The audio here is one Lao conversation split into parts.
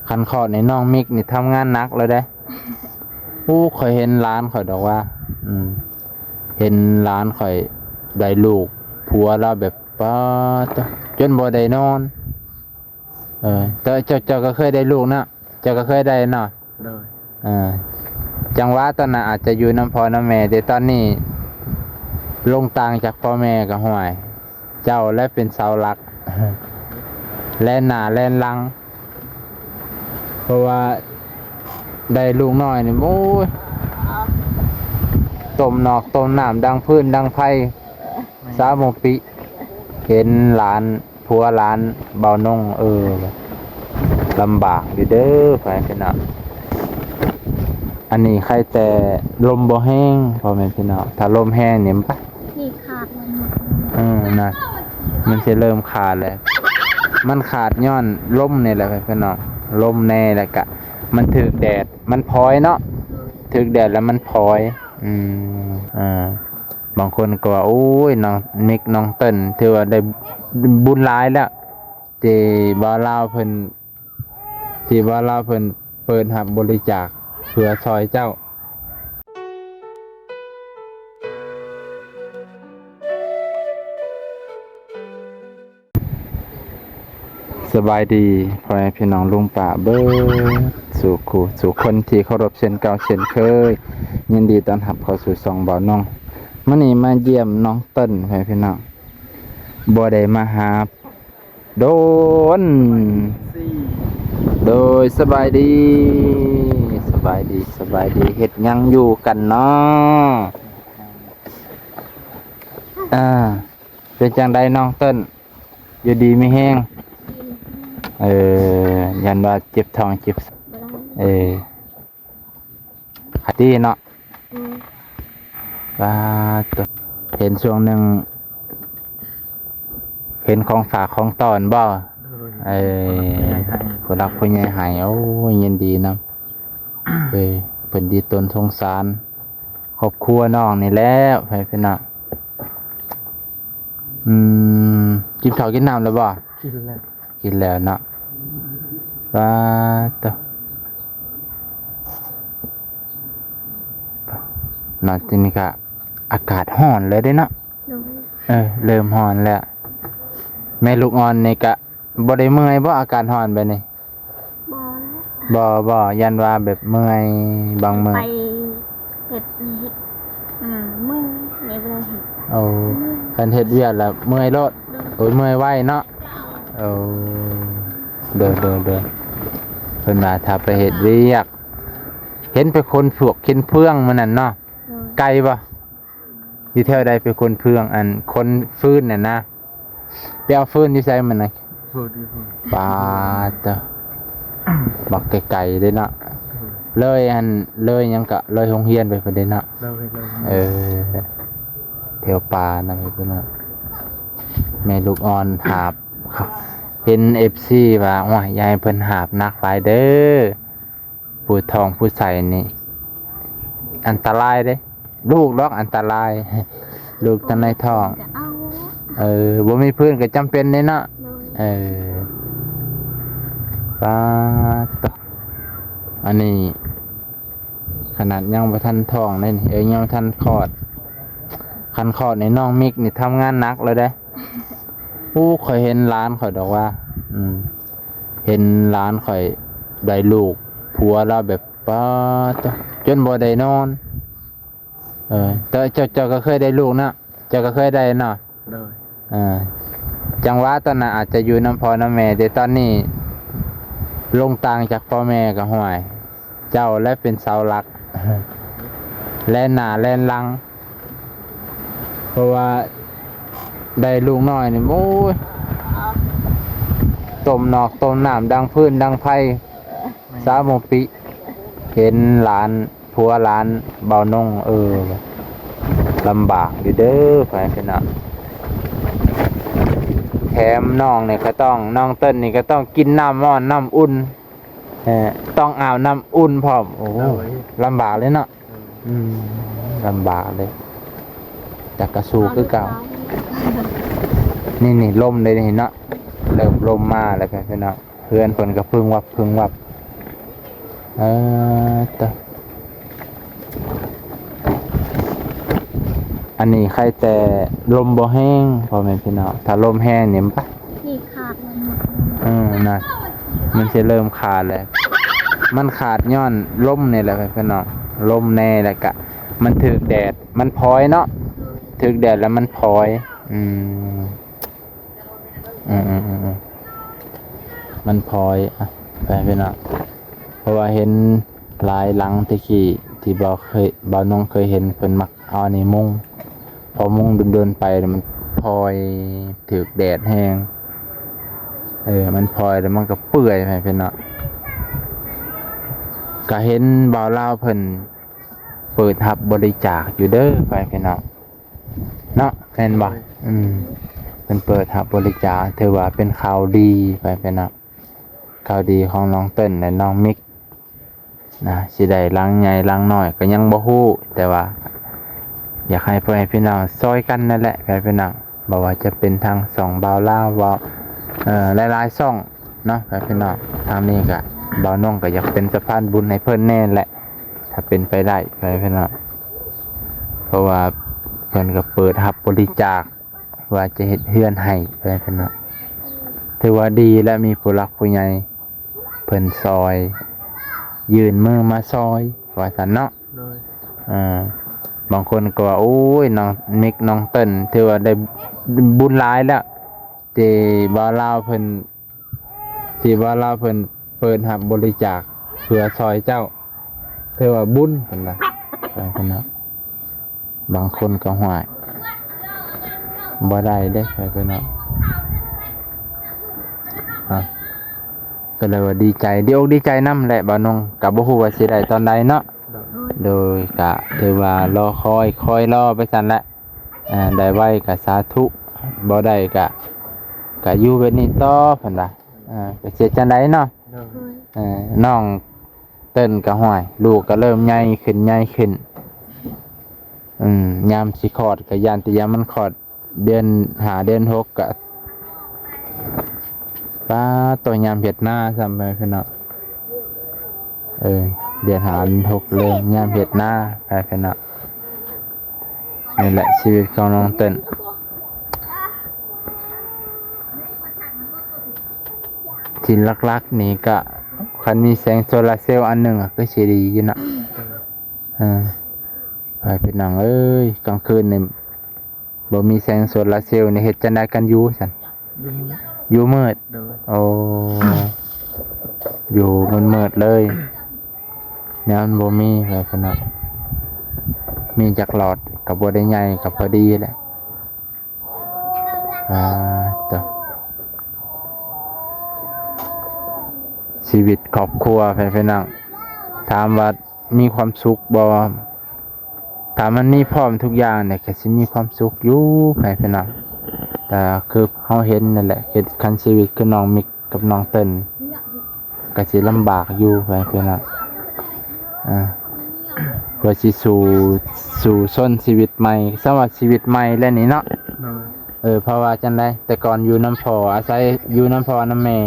ຄັນຄອດນີ້ນ້ອງມິກນີ້ທຳງານໜັກແລ້ວເດ້. ໂອ້ ຂ້ອຍເຫັນຫຼານຂ້ອຍດອກວ່າ ອືມ ເຫັນຫຼານຂ້ອຍໄດ້ລູກ ຜົວລາວແບບ ປາດໂທ້ ຈົນບໍ່ໄດ້ນອນ. ເອີ ແຕ່ເຈົ້າ ເຈົ້າກໍເຄີຍໄດ້ລູກເນາະ ເຈົ້າກໍເຄີຍໄດ້ເນາະ. ໂດຍ ເອີ ຈັ່ງວ່າຕອນນັ້ນອາດຈະຢູ່ນຳພໍ່ນຳແມ່ ແຕ່ຕອນນີ້ລົງຕ່າງຈາກພໍ່ແມ່ກໍ ຫ້ວຍ ເຈົ້າແຫຼະເປັນເສົາຫຼັກ ແລ່ນໜ້າແລ່ນຫຼັງ. ເພາະວ່າໄດ້ລູກນ້ອຍນີ້ ໂອ້ຍ ຕົ້ມນອກຕົ້ມນ້ຳ ດັງຟືນດັງໄຟ ສາວໝູ່ປິ ເຫັນຫຼານ ຜົວຫຼານເບົານົງ ເອີ ລຳບາກຢູ່ເດີ ພໍ່ແມ່ພີ່ນ້ອງ. ອັນນີ້ໄຄແຕ່ລົມບໍ່ແຮງ ພໍ່ແມ່ພີ່ນ້ອງ ຖ້າລົມແຮງນີ້ ນີ້ຂາດແລ້ວ ເອີ ນັ້ນ ມັນຊິເລີ່ມຂາດແລ້ວ. ມັນຂາດຍ້ອນລົມນີ້ແຫຼະ ພໍ່ແມ່ພີ່ນ້ອງ ລົມແດ່ ແລ້ວກະມັນຖືກແດດ ມັນພອຍເນາະ ຖືກແດດແລ້ວມັນພອຍ. ອືມ ອ່າ ບາງຄົນກໍວ່າ ໂອ້ຍ ນ້ອງມິກ ນ້ອງເຕີນ ຖືວ່າໄດ້ບຸນຫຼາຍແລ້ວ ທີ່ບ່າວລາວເພິ່ນ ທີ່ບ່າວລາວເພິ່ນເປີດຮັບບໍລິຈາກເພື່ອຊ່ອຍເຈົ້າ. ສະບາຍດີພໍ່ແມ່ພີ່ນ້ອງລຸງປ້າເບິດສູ່ຄູ່ສູ່ຄົນທີ່ເຄົາລົບເຊັ່ນເກົ່າເຊັ່ນເຄີຍ. ຍິນດີຕ້ອນຮັບເຂົ້າສູ່ຊ່ອງບ່າວນົງ. ມື້ນີ້ມາຢ້ຽມນ້ອງເຕີນ ພໍ່ແມ່ພີ່ນ້ອງ ບໍ່ໄດ້ມາຫາດົນ. ໂດຍ ສະບາຍດີ ສະບາຍດີ ສະບາຍດີ. ເຮັດຫຍັງຢູ່ກັນເນາະ? ອ່າ ເປັນຈັ່ງໃດນ້ອງເຕີນ? ຢູ່ດີມີແຮງ? ເອີ ຢ້ານວ່າເຈັບທ້ອງເຈັບ ເອີ ຂາດດີເນາະ. ອືມ ປາດໂທ້ ເຫັນຊ່ວງໜຶ່ງ ເຫັນຂອງຝາກຂອງຕ້ອນບໍ່? ໂດຍ ເອີ ຜູ້ຫຼັກຜູ້ໃຫຍ່ໃຫ້ ຜູ້ຫຼັກຜູ້ໃຫຍ່ໃຫ້ ໂອ້ຍ ຍິນດີນຳ. ເອີ ເພິ່ນດີຕົນສົງສານ ຄອບຄົວນ້ອງນີ້ແຫຼະ ພໍ່ແມ່ພີ່ນ້ອງ. ອືມ ກິນເຂົ້າກິນນ້ຳແລ້ວບໍ່? ກິນແລ້ວ ກິນແລ້ວເນາະ. ປາດໂທ້ ເນາະ ທີ່ນີ້ກະອາກາດຮ້ອນແລ້ວເດ້ເນາະ. ໂດຍ ເອີ ເລີ່ມຮ້ອນແລ້ວ. ແມ່ລູກອ່ອນນີ້ກະບໍ່ໄດ້ເມື່ອຍບໍ່ ອາກາດຮ້ອນແບບນີ້? ບໍ່ແຫຼະ ບໍ່ ບໍ່ ຢ້ານວ່າແບບເມື່ອຍ ບາງມື້ ໄປເຮັດ ເຮັດ ອືມ ເມື່ອຍ ແມ່ບໍ່ໄດ້ເຮັດ. ໂອ້ ເມື່ອຍ ຄັນເຮັດວຽກລະເມື່ອຍໂລດ. ໂດຍ ໂອ້ຍ ເມື່ອຍໄວເນາະ. ໂດຍ ໂດຍ ໂດຍ ໂດຍ. ເພິ່ນວ່າຖ້າໄປເຮັດວຽກ ເຫັນໄປຂົນພວກ ເຂັນເຟືອງມື້ນັ້ນເນາະ. ໂດຍ ໄກບໍ່? ຢູ່ແຖວໃດໄປຂົນເຟືອງ ອັນ ຂົນຟືນນັ້ນນະ? ໄປເອົາຟືນຢູ່ໃສມັນນະ? ຟືນຢູ່ພຸ້ນ. ປາດໂທ້ ບັກໄກໆເດ້ເນາະ. ເລີຍອັນ ເລີຍຫຍັງກະ ເລີຍໂຮງຮຽນໄປພຸ້ນເດ້ເນາະ. ເລີຍ ເລີຍ ເອີ ແຖວປ່ານະພຸ້ນເນາະ. ແມ່ລູກອ່ອນຫາບ ເຫັນເອັຟຊີວ່າ ໂອ້ຍ ຢ່າໃຫ້ເພິ່ນຫາບໜັກຫຼາຍເດີ. ຜູ້ທ້ອງຜູ້ໃສ່ນີ້ອັນຕະລາຍເດ້. ລູກດອກອັນຕະລາຍ ລູກຢູ່ໃນທ້ອງ. ເອີ ບໍ່ມີຟືນກໍຈຳເປັນເດ້ເນາະ. ໂດຍ ເອີ ປາດໂທ້ ອັນນີ້ຂະໜາດຍັງບໍ່ທັນທ້ອງເດ້ນີ້ ເອີ ຍັງບໍ່ທັນຄອດ. ຄັນຄອດນີ້ນ້ອງມິກນີ້ທຳງານໜັກແລ້ວເດ້. ໂອ້ ຂ້ອຍເຫັນຫຼານຂ້ອຍດອກວ່າ ອືມ ເຫັນຫຼານຂ້ອຍໄດ້ລູກ ຜົວລາວແບບ ປາດໂທ້ ຈົນບໍ່ໄດ້ນອນ. ເອີ ແຕ່ເຈົ້າ ເຈົ້າກໍເຄີຍໄດ້ລູກເນາະ ເຈົ້າກໍເຄີຍໄດ້ເນາະ. ໂດຍ ເອີ ຈັ່ງວ່າຕອນນັ້ນອາດຈະຢູ່ນຳພໍ່ນຳແມ່ ແຕ່ຕອນນີ້ລົງຕ່າງຈາກພໍ່ແມ່ກໍ ຫ້ວຍ ເຈົ້າແຫຼະເປັນເສົາຫຼັກ ແລ່ນໜ້າແລ່ນຫຼັງ. ເພາະວ່າໄດ້ລູກນ້ອຍນີ້ ໂອ້ຍ ຕົ້ມນອກຕົ້ມນ້ຳ ດັງຟືນດັງໄຟ ສາວໝູ່ປິ ເຫັນຫຼານ ຜົວຫຼານເບົານົງ ເອີ ລຳບາກຢູ່ເດີ ພໍ່ແມ່ພີ່ນ້ອງ. ແຖມນ້ອງນີ້ກໍຕ້ອງ ນ້ອງເຕີນນີ້ກໍຕ້ອງກິນນ້ຳຮ້ອນນ້ຳອຸ່ນ ເອີ ຕ້ອງອາບນ້ຳອຸ່ນພ້ອມ. ໂອ້ ໂດຍ ລຳບາກເລີຍເນາະ. ອືມ ລຳບາກເລີຍ ແຕ່ກໍສູ້ຄືເກົ່າ. ນີ້ໆ ລົມເດ້ນີ້ເນາະ ເລີ່ມລົມມາແລ້ວ ພີ່ນ້ອງ. ເຮືອນເພິ່ນກໍພຶ້ງວັບ ພຶ້ງວັບ. ເອີ ຕະ ອັນນີ້ໄຄແຕ່ລົມບໍ່ແຮງ ພໍ່ແມ່ພີ່ນ້ອງ. ຖ້າລົມແຮງນີ້ມັນປະ ນີ້ຂາດແລ້ວເນາະ. ເອີ ນັ້ນ ມັນຊິເລີ່ມຂາດແລ້ວ. ມັນຂາດຍ້ອນລົມນີ້ແຫຼະ ພີ່ນ້ອງ. ລົມແດ່ ແລ້ວກະມັນຖືກແດດ ມັນພອຍເນາະ. ຖືກແດດແລ້ວມັນພອຍ. ອືມ. ອືມໆໆໆ ມັນພອຍ ອະ ໄປພີ່ນ້ອງ. ເພາະວ່າເຫັນຫຼາຍຫຼັງແຕ່ກີ້ ທີ່ບ່າວເຄີຍ ບ່າວນົງເຄີຍເຫັນ ເພິ່ນມັກເອົາອັນນີ້ມຸງ. ພໍມຸງດົນໆໄປ ແລ້ວມັນພອຍ ຖືກແດດແຮງ. ເອີ ມັນພອຍ ແລ້ວມັນກໍເປື່ອຍ ໄປພີ່ນ້ອງ. ກໍເຫັນບ່າວລາວເພິ່ນເປີດຮັບບໍລິຈາກຢູ່ເດີ ໄປພີ່ນ້ອງ. ເນາະ ແມ່ນບໍ່? ໂດຍ ອືມ ເພິ່ນເປີດຮັບບໍລິຈາກ ຖືວ່າເປັນຂ່າວດີ ໄປພີ່ນ້ອງ. ຂ່າວດີຂອງນ້ອງເຕີນ ແລະ ນ້ອງມິກນະ. ຊິໄດ້ຫຼັງໃຫຍ່ຫຼັງນ້ອຍກໍຍັງບໍ່ຮູ້ ແຕ່ວ່າຢາກໃຫ້ພໍ່ແມ່ພີ່ນ້ອງຊ່ອຍກັນນັ້ນແຫຼະ ໄປພີ່ນ້ອງ. ບໍ່ວ່າຈະເປັນທາງຊ່ອງບ່າວລາວ ວ່າ ເອີ ຫຼາຍໆຊ່ອງເນາະ ໄປພີ່ນ້ອງ. ທາງນີ້ກະ ບ່າວນົງກໍຢາກເປັນສະພານບຸນໃຫ້ເພິ່ນແດ່ແຫຼະ ຖ້າເປັນໄປໄດ້ ໄປພີ່ນ້ອງ. ເພາະວ່າເພິ່ນກໍເປີດຮັບບໍລິຈາກ ວ່າຈະເຮັດເຮືອນໃຫ້ ໄປພີ່ນ້ອງ. ຖືວ່າດີ ແລະ ມີຜູ້ຫຼັກຜູ້ໃຫຍ່ເພິ່ນຊ່ອຍ ຍື່ນມືມາຊ່ອຍ ວ່າຊັ້ນເນາະ. ໂດຍ ເອີ ບາງຄົນກໍວ່າ ໂອ້ຍ ນ້ອງມິກ ນ້ອງເຕີນ ຖືວ່າໄດ້ບຸນຫຼາຍແລ້ວ ທີ່ບ່າວລາວເພິ່ນ ທີ່ວ່າລາວເພິ່ນເປີດຮັບບໍລິຈາກເພື່ອຊ່ອຍເຈົ້າ ຖືວ່າບຸນ ເພິ່ນວ່າ ເອີ ເພິ່ນວ່າ. ບາງຄົນກໍ ຫ້ວຍ ບໍ່ໄດ້ເດ້ ເພິ່ນວ່າ. ອະ ກໍເລີຍວ່າດີໃຈ ດີອົກດີໃຈນຳແຫຼະ ບ່າວນົງ ກໍບໍ່ຮູ້ວ່າຊິໄດ້ຕອນໃດເນາະ. ໂດຍ ໂດຍ ກໍຖືວ່າລໍຄອຍ ຄອຍລໍໄປຊັ້ນແຫຼະ. ອ່າ ໄດ້ໄວກໍສາທຸ ບໍ່ໄດ້ກໍ ກໍຢູ່ແບບນີ້ຕໍ່ ເພິ່ນວ່າ. ອ່າ ກໍເຮັດຈັ່ງໃດເນາະ. ໂດຍ ເອີ ນ້ອງເຕີນກໍ ຫ້ວຍ ລູກກໍເລີ່ມໃຫຍ່ຂຶ້ນ ໃຫຍ່ຂຶ້ນ. ອືມ ຍາມຊິຄອດກໍຢ້ານແຕ່ຍາມມັນຄອດ ເດືອນຫ້າ ເດືອນຫົກ ກໍ ປາດໂຕ ຍາມເຮັດນາຊ້ຳ ໄປພີ່ນ້ອງ. ເອີ ເດືອນຫ້າ ເດືອນຫົກ ເລີ່ມຍາມເຮັດນາ ໄປພີ່ນ້ອງ. ນີ້ແຫຼະຊີວິດຂອງນ້ອງເຕີນ. ທີ່ຫຼັກໆນີ້ກະ ຄັນມີແສງໂຊລາເຊວອັນໜຶ່ງ ອະ ຄືຊິດີຢູ່ເນາະ. ເອີ ເອີ ໄປພີ່ນ້ອງເອີຍ ກາງຄືນນີ້ບໍ່ມີແສງໂຊລາເຊວນີ້ ເຮັດຈັ່ງໃດກັນຢູ່ຊັ້ນ? ຢູ່ມືດ ຢູ່ມືດ. ໂດຍ ໂອ້ ຢູ່ມືດໆເລີຍ ແນວມັນບໍ່ມີ ໄປພີ່ນ້ອງ. ມີຈັກຫຼອດກໍບໍ່ໄດ້ໃຫຍ່ ກໍພໍດີແຫຼະ. ອ່າ ໂຕ ຊີວິດຄອບຄົວ ໄປພີ່ນ້ອງ ຖາມວ່າ ມີຄວາມສຸກບໍ່? ຖ້າມັນມີພ້ອມທຸກຢ່າງນີ້ ກໍຊິມີຄວາມສຸກຢູ່ ໄປພີ່ນ້ອງ. ແຕ່ຄືເຮົາເຫັນນັ້ນແຫຼະ ເຮັດຄັນຊີວິດຄືນ້ອງມິກກັບນ້ອງເຕີນ ກໍຊິລຳບາກຢູ່ ໄປພີ່ນ້ອງ. ອ່າ ເພື່ອຊິສູ້ ສູ້ຊົນຊີວິດໃໝ່ ສຳລັບຊີວິດໃໝ່ແລ້ວນີ້ເນາະ. ໂດຍ ເອີ ເພາະວ່າຈັ່ງໃດ ແຕ່ກ່ອນຢູ່ນຳພໍ່ ອາໄສຢູ່ນຳພໍ່ນຳແມ່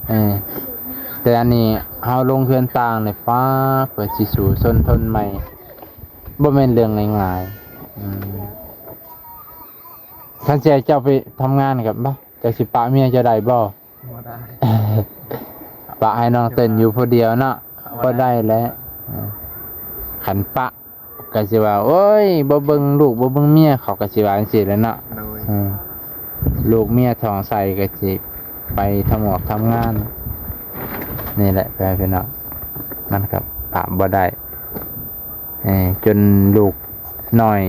ເອີ ແຕ່ອັນນີ້ເຮົາລົງເຮືອນຕ່າງນີ້ ປ້າ ເພື່ອຊິສູ້ຊົນທົນໃໝ່ ບໍ່ແມ່ນເລື່ອງງ່າຍໆ. ອືມ ຄັນຊິໃຫ້ເຈົ້າໄປທຳງານກັບ ເຈົ້າຊິປະເມຍເຈົ້າໄດ້ບໍ່? ບໍ່ໄດ້ ປະໃຫ້ນ້ອງເຕັ້ນຢູ່ຜູ້ດຽວເນາະ ບໍ່ໄດ້ແຫຼະ. ເອີ ຄັນປະ ກໍຊິວ່າ ໂອ້ຍ ບໍ່ເບິ່ງລູກ ບໍ່ເບິ່ງເມຍ ເຂົາກໍຊິວ່າຈັ່ງຊີ້ແຫຼະເນາະ. ໂດຍ ເອີ ລູກເມຍທ້ອງໄສ້ກໍຊິໄປທຳອອກທຳງານ ນີ້ແຫຼະ ໄປພີ່ນ້ອງ. ມັນກໍປະບໍ່ໄດ້ ເອີ ຈົນລູກນ້ອຍ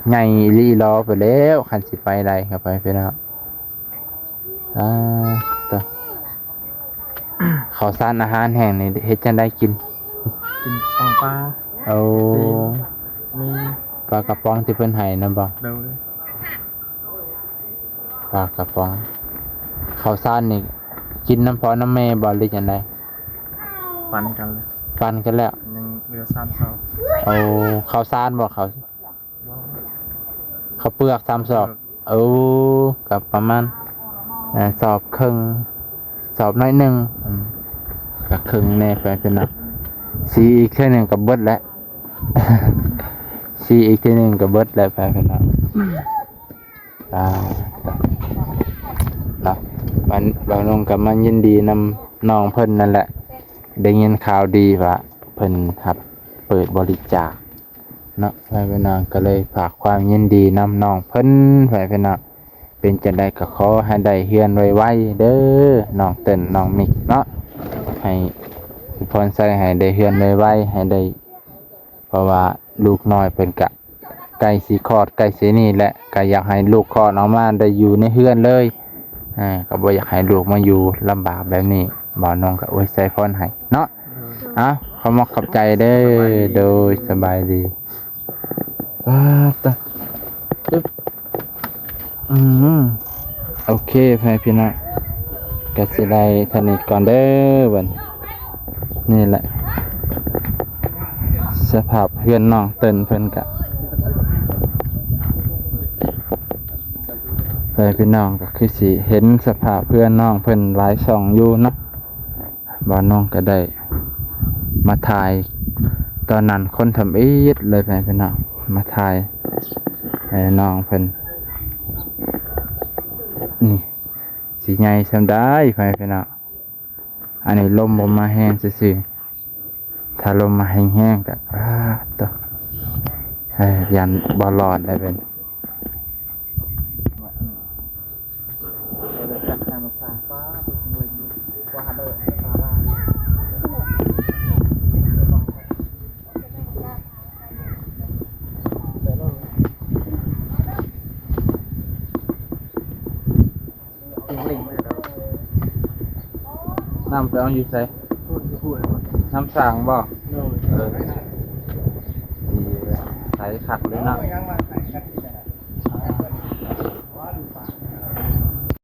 ໃຫຍ່ອີ່ຫຼີອີ່ຫຼໍໄປແລ້ວ ຄັນຊິໄປໄດ້ກໍໄປພີ່ນ້ອງ. ອ່າ ໂຕ ເຂົ້າສານອາຫານແຫ້ງນີ້ເຮັດຈັ່ງໃດກິນ? ກິນປອງປາ. ໂອ້ ຊີ້ນ ມີປາກະປ໋ອງທີ່ເພິ່ນໃຫ້ນຳບໍ່? ໂດຍ ປາກະປ໋ອງ. ເຂົ້າສານນີ້ກິນນຳພໍ່ນຳແມ່ບໍ່ ຫຼືຈັ່ງໃດ? ປັນກັນແລ້ວ ປັນກັນແລ້ວ ຍັງເຫຼືອສາມຊອກ. ໂອ້ ເຂົ້າສານບໍ່? ເຂົ້າ ເຂົ້າເປືອກສາມຊອກ. ເອີ ໂອ້ ກໍປະມານ ເອີ ຊອກເຄິ່ງ ຊອກໜ້ອຍໜຶ່ງ ອືມ ກໍເຄິ່ງແດ່ ໄປເປັນນະ. ສີອີກເທື່ອໜຶ່ງກໍເບິດແລ້ວ ສີອີກເທື່ອໜຶ່ງກໍເບິດແລ້ວ ໄປພີ່ນ້ອງ. ອ່າ ເນາະ ມັນ ບ່າວນົງກໍມາຍິນດີນຳນ້ອງເພິ່ນນັ້ນແຫຼະ ໄດ້ຍິນຂ່າວດີວ່າເພິ່ນຮັບເປີດບໍລິຈາກເນາະ ພໍ່ແມ່ພີ່ນ້ອງ ກໍເລີຍຝາກຄວາມຍິນດີນຳນ້ອງເພິ່ນ ພໍ່ແມ່ພີ່ນ້ອງ. ເປັນຈັ່ງໃດກໍຂໍໃຫ້ໄດ້ເຮືອນໄວໆເດີ ນ້ອງເຕີນ ນ້ອງມິກເນາະ ໃຫ້ພອນໄຊໃຫ້ໄດ້ເຮືອນໄວໆ ໃຫ້ໄດ້ ເພາະວ່າລູກນ້ອຍເພິ່ນກະໃກ້ຊິຄອດ ໃກ້ຊິນີ້ແຫຼະ ກະຢາກໃຫ້ລູກຄອດອອກມາໄດ້ຢູ່ໃນເຮືອນເລີຍ ເອີ ກໍບໍ່ຢາກໃຫ້ລູກມາຢູ່ລຳບາກແບບນີ້ ບ່າວນົງກໍອວຍໄຊພອນໃຫ້ເນາະ. ເອົາ ຂອບມຸກຂອບໃຈເດີ ໂດຍ ສະບາຍດີ. ປາດຕະ ອຶບ ອືມ ໂອເຄ ພໍ່ແມ່ພີ່ນ້ອງ ກໍຊິໄດ້ເທົ່ານີ້ກ່ອນເດີບັດນີ້. ນີ້ແຫຼະ ສະພາບເຮືອນນ້ອງເຕີນເພິ່ນກະ ພໍ່ແມ່ພີ່ນ້ອງກໍຄືຊິເຫັນສະພາບເຮືອນນ້ອງເພິ່ນຫຼາຍຊ່ອງຢູ່ເນາະ. ບ່າວນົງກໍໄດ້ມາຖ່າຍ ຕອນນັ້ນຄົນທຳອິດເລີຍ ພີ່ນ້ອງ ມາຖ່າຍໃຫ້ນ້ອງເພິ່ນ ນີ້ ຊິໃຫຍ່ສ່ຳໃດ ພີ່ນ້ອງ. ອັນນີ້ລົມບໍ່ມາແຮງຊື່ໆ ຖ້າລົມມາແຮງໆ ກໍ ປາດໂທ້ ເອີ ຢ້ານບໍ່ລອດໄດ້ເພິ່ນ. ນ້ຳໄປເອົາຢູ່ໃສ? ນ້ຳສ້າງບໍ່? ເອີ ໃສຄັກເລີຍເນາະ.